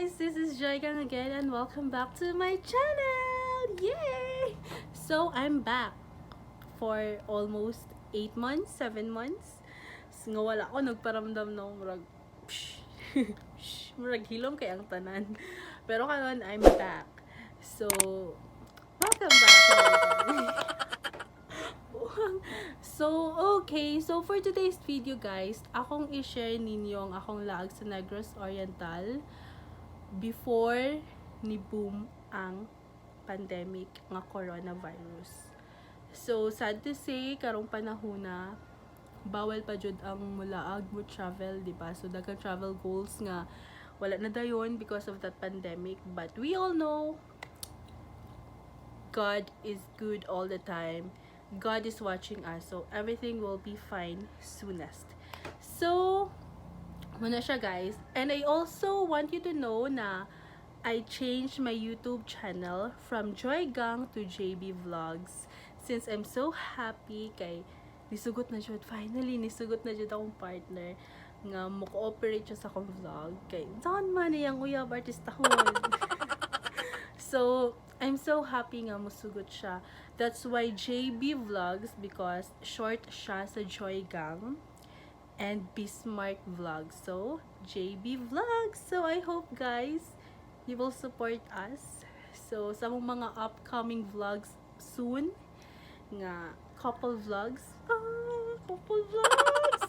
Guys! This is Joygang again and welcome back to my channel! Yay! So, I'm back for almost 8 months, 7 months. So, nga wala ako nagparamdam no, murag, psh, psh, murag hilom kay ang tanan. Pero karon I'm back. So, welcome back, Joygang. So, okay. So, for today's video, guys, akong i-share ninyo ang akong laag sa Negros Oriental before ni boom ang pandemic nga coronavirus. So, sad to say, karong panahon na, bawal pa jud ang mulaag mo travel, di ba? So, daghang travel goals nga wala na dayon because of that pandemic. But we all know God is good all the time. God is watching us. So, everything will be fine soonest. So, mao na siya, guys. And I also want you to know na I changed my YouTube channel from Joy Gang to JB Vlogs since I'm so happy kay nisugot na jud, finally nisugot na jud akong partner nga mo cooperate siya sa akong vlog kay saan man iyang uyab artistahon. So, I'm so happy nga musugot siya. That's why JB Vlogs, because short siya sa Joy Gang and Bismarck Vlogs. So, JB Vlogs. So, I hope, guys, you will support us. So, sa among mga upcoming vlogs soon, nga couple vlogs. Ah, couple vlogs!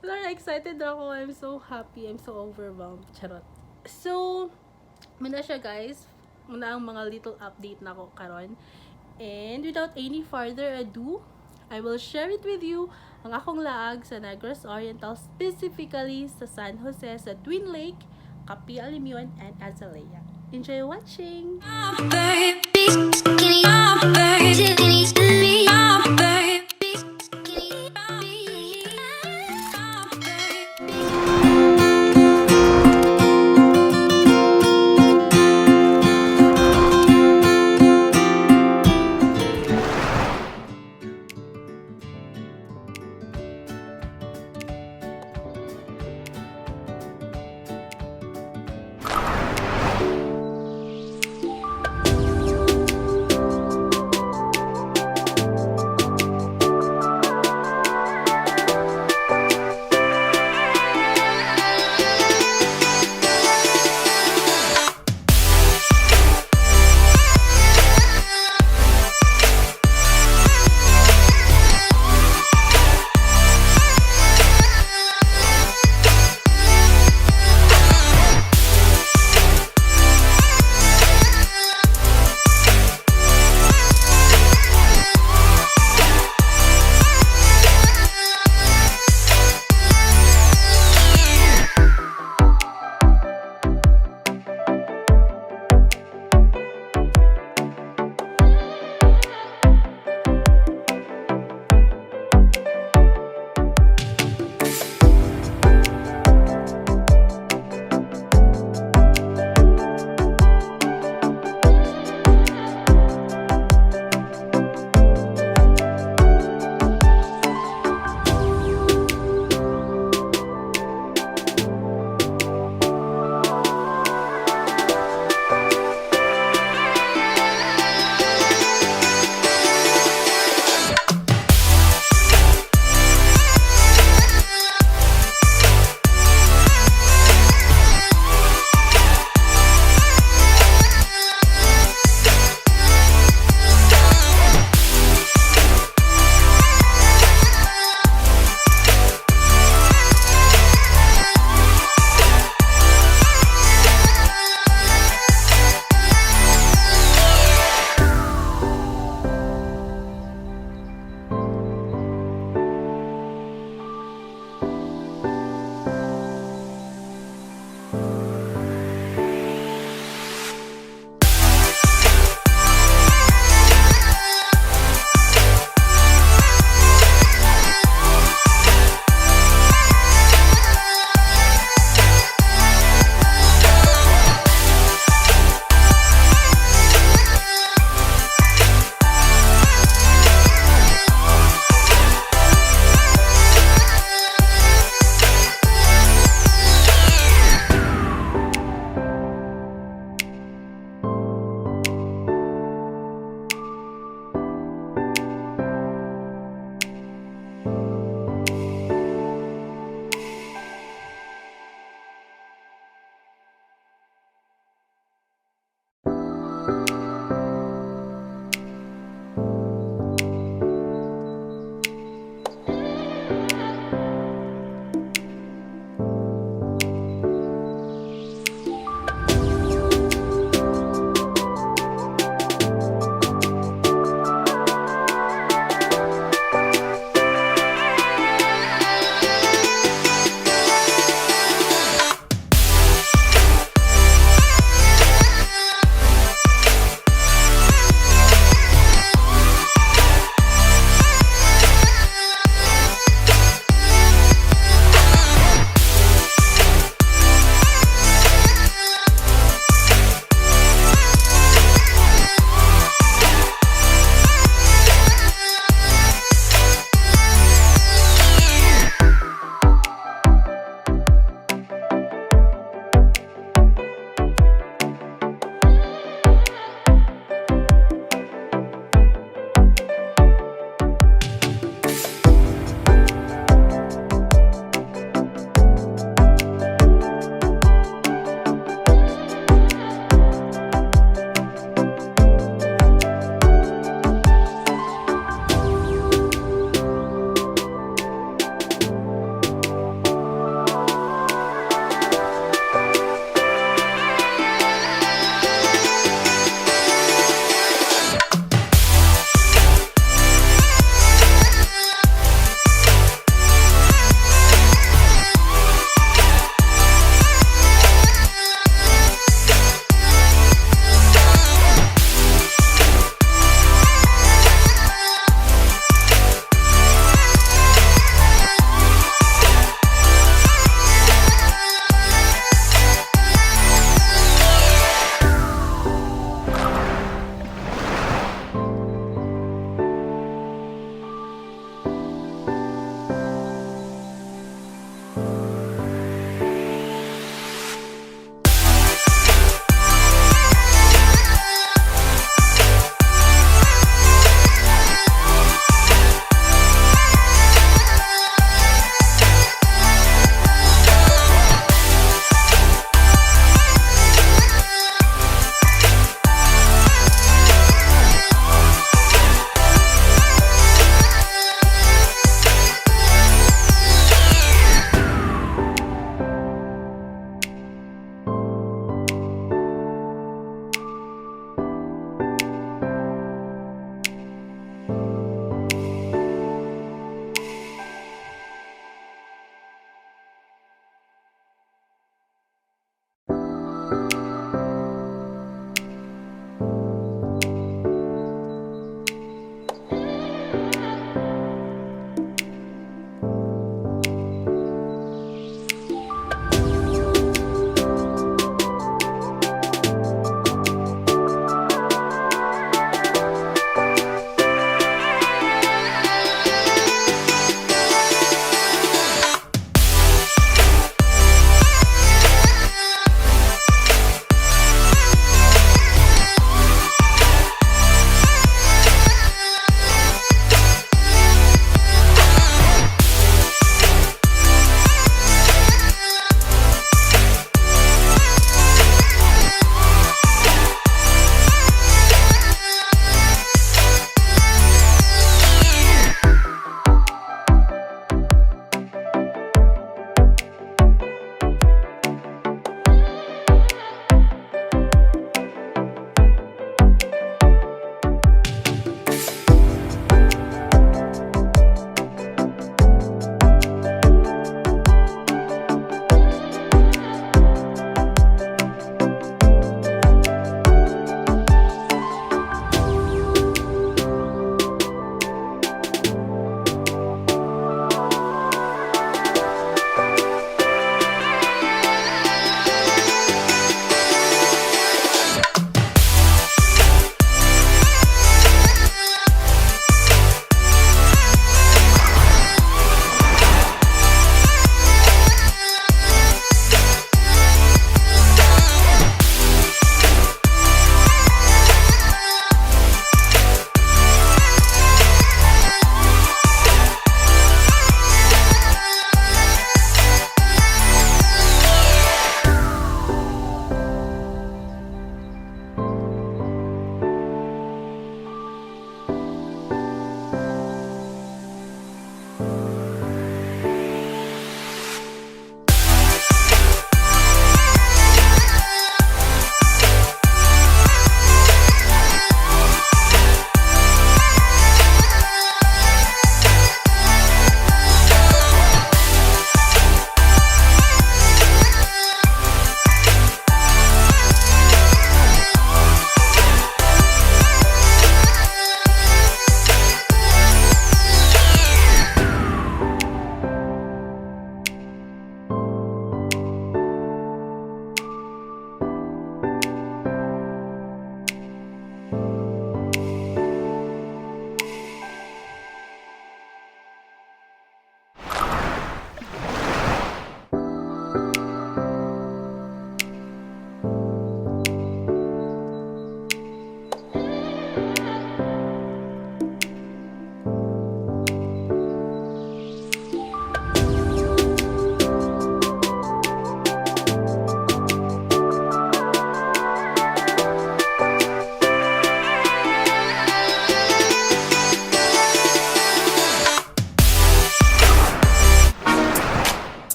Lara, excited ako. I'm so happy. I'm so overwhelmed. Charot. So, mao na siya, guys. Mao na ang mga little update na ko karon. And without any further ado, I will share it with you ang akong laag sa Negros Oriental, specifically sa San Jose, sa Twin Lake, Capi Alimion, and Azalea. Enjoy watching! Baby, skinny, baby, skinny, baby, skinny, baby.